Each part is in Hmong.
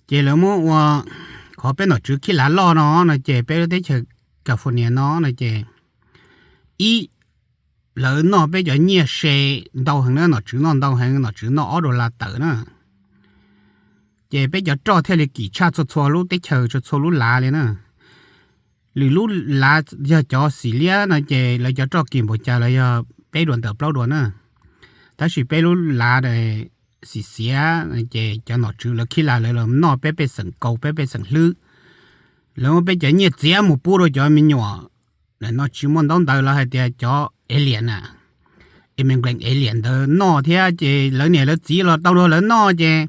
Ces lawv muab ua, qhov peb nom tswv khib lav loj no no ces peb lub teb chaws California no no ces ib, lawv noj peb cov nyiaj se ntau heev na, nom tswv noj ntau heev, nom tswv noj ob dollar tawm na. Ces peb cov roj thiaj li kim tshaj txhua txhua lub teb chaws, txhua txhua lub lav li na. Lwm lub lav yog cov xim liab no ces lawv cov roj kim npaum cas los yog peb dua ntawm plaub dua na. Tab sis peb lub lav xim xiav ces cov nom tswv lawv khib lav lawv los noj peb pej xeem kaus peb pej xeem hlwb. Lawv muab peb cov nyiaj txiav mus pub rau cov me nyuam no tsis muaj ntaub ntawv, lawv hais tias cov alien na, immigrant alien ntawd noj thiab ces lawv niam lawv txiv los tau rau lawv noj ces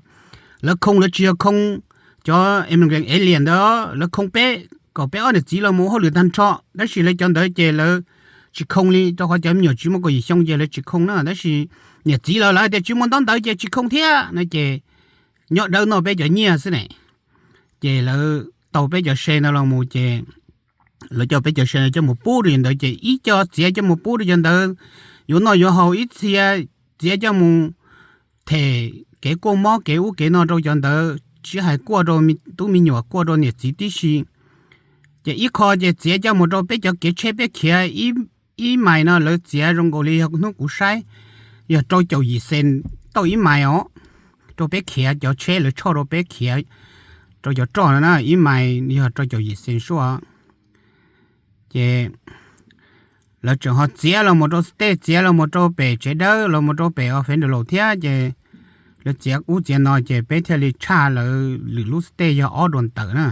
lawv khoo, lawv tsis yog khoo cov immigrant alien ntawd, lawv khoo peb kom peb ob niam txiv los mus ua hauj lwm tag nrho, tab sis lawv cov ntawd ces lawv tsis khoo li, rau qhov cov me nyuam tsis muaj kaum yim xyoo ces lawv tsis khoo na, tab sis niam txiv lawv, lawv hais tias tsis muaj ntaub ntawv ces tsis khoo thiab no ces nyob dawb noj peb cov nyiaj xwb ne. Ces lawv tau peb cov se ntawd los mus ces lawv coj peb cov se ntawd coj mus pub rau cov ntawd ces ib co txiav coj mus pub rau cov ntawd yuav noj yuav haus, ib txhia txiav coj mus them kev kuaj mob kev ub kev no rau cov ntawd, tsis hais kuaj rau tub me nyuam, kuaj rau niam txiv tib si. Ces ib qho ces txiav coj mus rau peb cov kev tsheb peb khiav ib mais no lawv txiav zoo nkaus li yog hnub kuv saib yog rau caum yim xees tauj ib mais os, rau peb khiav cov tsheb lawv tshoj rau peb khiav rau cov roj no na, ib mais yog rau caum yim xees suaj. Ces lawv tseem ho txiav los mus rau state, txiav los mus rau pem tsev dawb, los mus rau pem federal thiab ces lawv txiav ub txiav no ces peb thiaj li tshaj lawv lwm lub state yog ob dua ntawm na.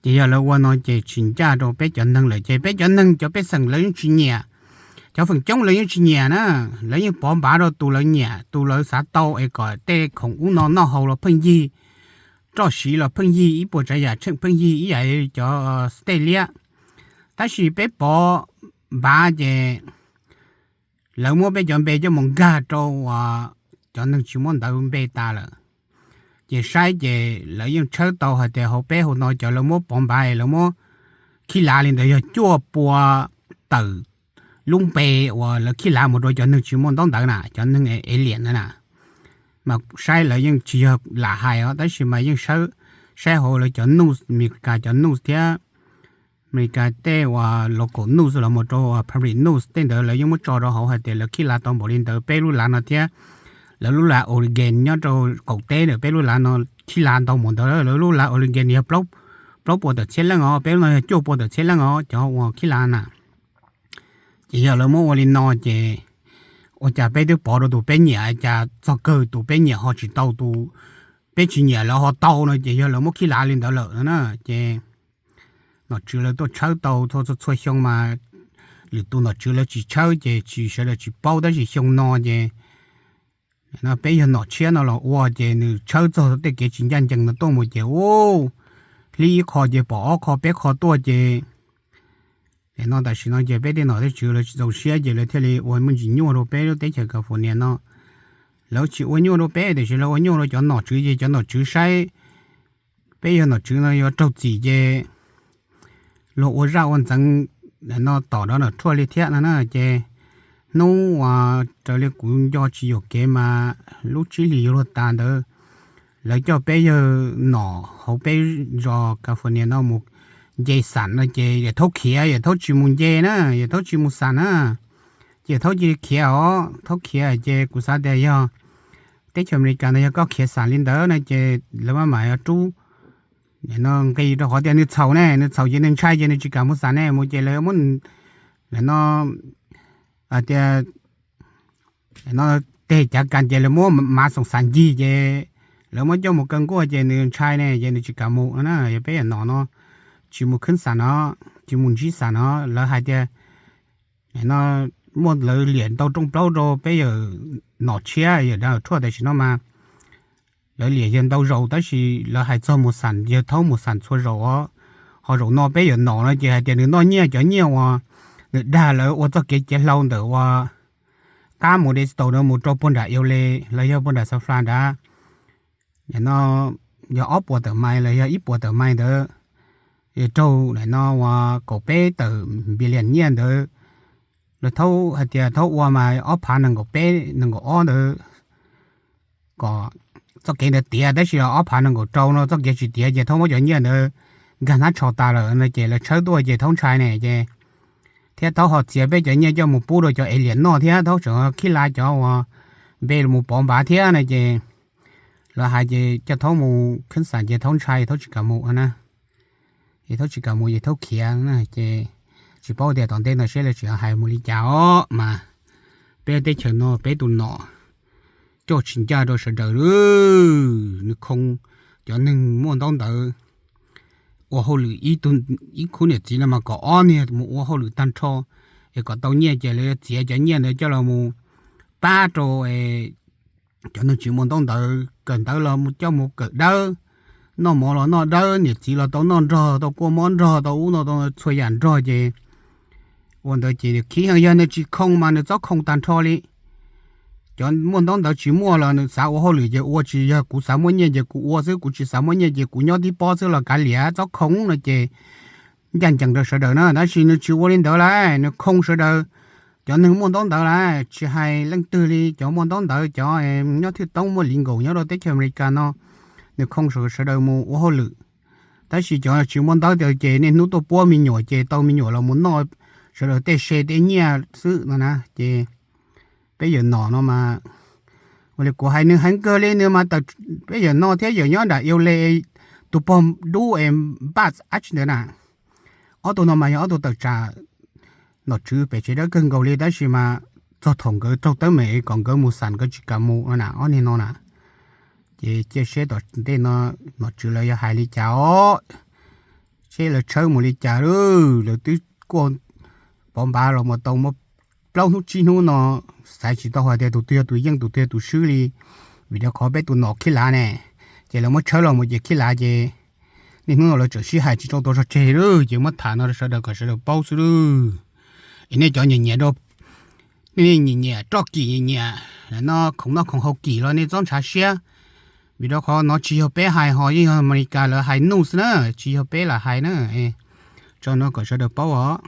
Ces yog lawv ua no ces tsis ncaj rau peb cov neeg lawm ces peb cov neeg cov pej xeem lawv yeej tsis nyiam. Cov feem coob lawv yeej tsis nyiam na, lawv yeej pov npav rau tus lawv nyiam, tus lawv xav tau es kom tej khoom ub no noj haus los pheej yig, roj siv los pheej yig, ib puas tsav yam tsheej pheej yig ib yam cov state liab. Tab sis peb pov npav ces lawv muab peb cov npe coj mus nkag rau uas cov neeg tsis muaj ntawv npe tas lawm. Ces saib ces lawv yeej tshawb tau hais tias hauv peb hauv no cov lawv muab pov npav, lawv muab khib lav li ntawd yog cuaj pua tawm lub npe uas lawv khib lav mus rau cov neeg tsis muaj ntaub ntawv na, cov neeg alien na. Mas saib lawv yeej tsis yog lam hais os, tab sis mas yeej saib hauv lawv cov news, Amelikas cov news thiab Amelikas tej uas local news los mus rau public news tej ntawd lawv yeej muab tso rau hauv hais tias lawv khib lav tau npaum li ntawd peb lub lav no thiab. Lawv lub lav Oregon nyob rau qaum teb ntawm peb lub lav no khib lav ntau npaum ntawd, lawv lub lav Oregon yog plaub puas tawm txhiab leej os, peb lub no yog cuaj puas tawm txhiab leej os cov uas khib lav na. Ces yog lawv muab ua li no ces ua cas peb twb pov rau tus peb nyiam, cas txog kawg tus peb nyiam ho tsis tau, tus peb tsis nyiam lawv ho tau no ces yog lawv muab khib lav li ntawd lawm no na. Ces nom tswv lawv tuaj tshawb tau txhua txhua xyoo mas lwm tus nom tswv lawv tsis tshawb ces tsis sawv daws tsis paub, tab sis xyoo no ces no peb yog nom tshiab no los ua ces nws tshawb txog tej kev tsis ncaj ncees no tuaj mus ces u, hlib ib qho ces pom ob qho peb qho tuaj ces no tam sim no ces peb tej nom tej tswv lawv tsis txaus siab ces lawv thiaj li ua muaj ntsis nyuaj rau peb lub teb chaws California no. Lawv tsis ua nyuaj rau peb tiam sis lawv ua nyuaj rau cov nom tswv ces cov nom tswv saib peb yog nom tswv no yuav raug txim ces luag ua zaj ua ntxeev no tom rov nram rhuaj li thiab no na. Ces hnub uas raws li kuv nco tsis yuam kev mas lub tsib hlis yuav luag tas ntawd lawv coj peb yawg nom hauv peb zos California no mus nce xam no ces yawm thaub khiav, yawm thaub tsis mus nce na, yawm thaub tsis mus xam na. Ces yawm thaub cia li khiav os, thaub khiav ces kuv xav tias yog teb chaws Amelikas ntawd yog koj khiav xam li ntawd no ces lawv maj mam yuav rub no nqi rau qhov tias nws txhaum ne, nws txhaum ces nws ntshai ces nws tsis kam mus xam ne, mus ces lawv muab no tias no teg cav kas ces lawv muab mav xoom xam ncig ces lawv muab coj mus kaw nkuaj ces nws ntshai ne ces nws tsis kam mus no na. Yog peb yawm nom no tsis mus khwb xam no, tsis mus ntsib xam no, lawv hais tias no muaj lawv liam ntau rooj plaub rau peb yawm nom tshiab yawm dav yawm rhuaj tam sim no mas lawv liam yawg ntau zaus tab sis lawv hais txog mus xam, yawg thaub mus xam txhua zaus os. Ho zaum no peb yawm nom no ces hais tias nws noj nyiaj, cov nyiaj uas nws dag lawv ua txoj kev ciav hlau ntawm uas qab mus Dexter no mus rau puag nram Eau Le los yog puag nram San Fran nrad, no yog ob puas tawm mais los yog ib puas tawm mais ntawd, yog raug no uas kaum peb tawm billion nyiaj ntawd. Lawv thaub hais tias thaub ua mas ob phav nees nkaum peb nees nkaum ob ntawd kom txoj kev ntawd tiav, tab sis ob phav nees nkaum rau no txoj kev tsis tiav ces thaub muab cov nyiaj ntawd nkag hnab tsho tas lawm no ces lawv tshawb tuaj ces thaub ntshai ne ces thiab thaub ho txiav peb cov nyiaj coj mus pub rau cov es liam noj thiab thaub tseem khib la cov uas npe mus pov npav thiab no ces lawv hais ces coj thaub mus kheeb xas ces thaub ntshai thaub tsis kam mus na. Es thaub tsis kam mus ces thaub khiav na ces tsis paub tias tom ntej no seb lawv tseem hais mus li cas os mas peb teb chaws no peb tus nom coj tsis ncaj rau sawv daws li. Nws khoo cov neeg muaj ntaub ntawv ua hauj lwm, ib khub niam txiv no mas kom ob niag mus ua hauj lwm tag nrho es kom tau nyiaj ces lawv yuav txiav cov nyiaj ntawd coj los mus pab rau cov neeg tsis muaj ntaub ntawv, kawm ntawv los mus coj mus kawm dawb, noj mov los noj dawb, niam txiv los tau noj nrog, tau kua mob nrog, tau ub no tau txhua yam nrog ces ua ntawd ces nws khib heev, yog nws tsis khoo mas nws txob khoo tag nrho li. Cov muaj ntaub ntawv tsis muaj los nws xav ua hauj lwm ces ua, tsis yog kuv xav muaj nyiaj ces kuv ua xwb, kuv tsis xav muaj nyiaj ces kuv nyob tib pob xwb los kav liam, txob khoo no ces ncaj ncees rau sawv daws na. Tab sis nws tsis ua li ntawd lauj, nws khoo sawv daws. Cov neeg muaj ntaub ntawv lauj, tsis hais leej twg li, cov muaj ntaub ntawv, cov nyob thwj toob muaj legal nkaus nyob rau teb chaws Amelikas no, nws khoo sawv daws mus ua hauj lwm. Tab sis cov tsis muaj ntaub ntawv ces niaj hnub tuaj puab me nyuam ces tau me nyuam los mus noj sawv daws tej se tej nyiaj xwb no na. Ces peb yawm nom no mas, ua li kuv hais nws heev kawg li, nws mas, peb yawm no thiab yawm nyob nram L A, tus pog dub es Bas Ach ntawd na, ob tug no mas yog ob tug tawm tsam nom tswv pem tsev dawb kawg nkaus li, tab sis mas txog thaum nkawd raug teeb meem kom nkawd mus xam nkawd tsis kam mus no na, ob niag no na. Ces cia seb tom ntej no nom tswv lawv yog hais li cas os, seb lawv tshawb mus li cas lauj. Lawv twb kuaj pov npav los mus tau muaj plaub hnub tsib hnub no, xaiv tsis tau hais tias tus twg yog tus yeej tus twg yog tus swb li, vim rau qhov peb tus nom khib lav ne, ces lawv muab tshawb los mus ces khib lav ces niaj hnub no lawv tseem sib hais tsis tau tau tso tseg li, ces muab tham no rau sawv daws kom sawv daws paub xwb lauj. Es nej cov nyiam nyiam rau, nej nyiam nyiam roj kim nyiam nyiam no khoom noj khoom haus kim los nej txhob ntshav siab, vim rau qhov no tsis yog peb hais ho yeej yog Amelikas lawv hais nuj xwb na, tsis yog peb lam hais na. Tso no kom sawv daws paub os.